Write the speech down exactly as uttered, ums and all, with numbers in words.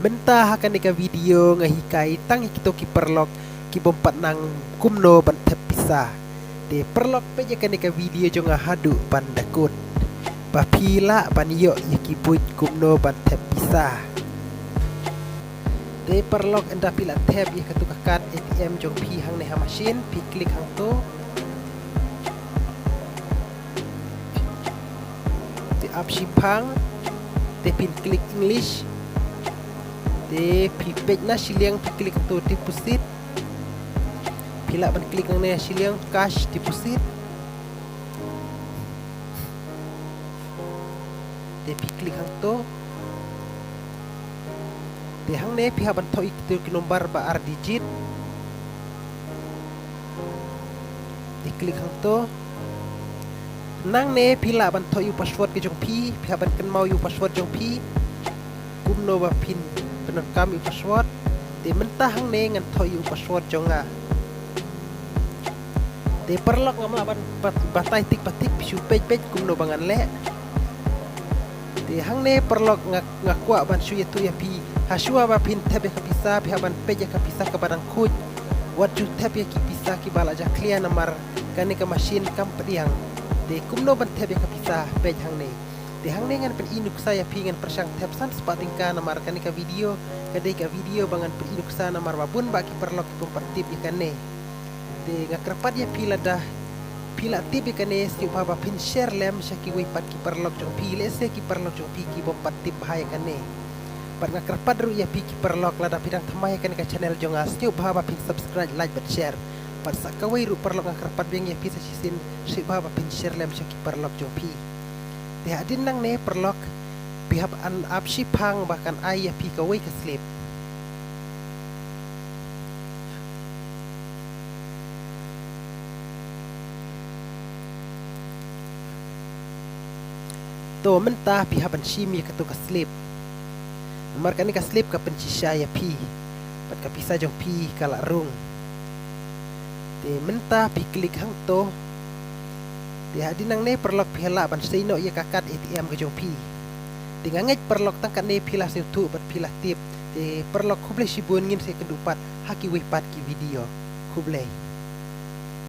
Mynta ha kane ka video nga hikai tang ïa kito ki paralok ki bym pat nang kumno ban thep pisa. Te paralok peit ïa kane ka video jong nga haduh ban da kut ba phi lah ban ïoh ïa ki buit kumno ban thep pisa. Te paralok ynda phi la thep ïa katu ka kad A T M jong phi hangne ha machine, phi click hangto. Te ap shiphang, te phin click English. Te phi peit na shiliang, phi click hangto deposit. Phi lah ban click nangne shiliang cash deposit. Te phi click hangto. Te hangne phi hap ban thoh ïa kito ki number ba ar digit. Te click hangto. Nangne phi lah ban thoh ïa u password ka jong phi, phi hap ban kynmaw ïa u password jong phi. Kumno ba phin pyndonkam ïa u password. Te mynta hangne ngan thoh ïa u password jong nga. Te paralok ngam lah ban bat-, batai tik pa tik, phi shu peit peit kumno ba ngan leh. Te hangne paralok nga, nga kwah ban shu ïathuh ïa phi. Hashuwa ba phin thep ïa ka pisa, phi hap ban peit ïa ka pisa kaba dang khuid. Wat ju thep ïa ki pisa kiba la jakhlia namar kane ka machine kam pdiang. Te kumno ban thep ïa ka pisa, peit hangne. Te hangne ngan pyni nuksa ïa phi, ngan pyrshang thep san spah tyngka namar kane ka video ka dei ka video ba ngan pyni nuksa namar ba bun ba ki paralok ki bym pat tip ïa kane. Te nga kyrpad ïa phi lada phi la tip ïa kane, sngewbha ba phin share lem sha kiwei pat ki paralok jong phi, lehse ki paralok jong phi ki bym pat tip bha ïa kane. Bad nga kyrpad ruh ïa phi ki paralok lada phi dang thymmai ïa kane ka channel jong nga, sngewbha ba phin subscribe, like bad share. Bad sa kawei ruh paralok nga kyrpad biang ïa phi sa shisien, sngewbha ba phin share lem sha ki paralok jong phi. Te hadien nangne paralok phi hap ban ap shiphang ba kan ai ïa phi kawei ka slip. To mynta phi hap ban shim ïa katu ka slip. Namar kane ka slip ka pynshisha ïa phi. Bad ka pisa jong phi ka la rung. Te mynta phi click hangto. Te hadien nangne paralok phi lah ban sei noh ïa ka kad A T M ka jong phi. Te nga ngeit paralok tang katne phi la sngewthuh bad phi la tip. Te paralok khublei shibun, ngin sa ïakynduh pat ha kiwei pat ki video. Khublei.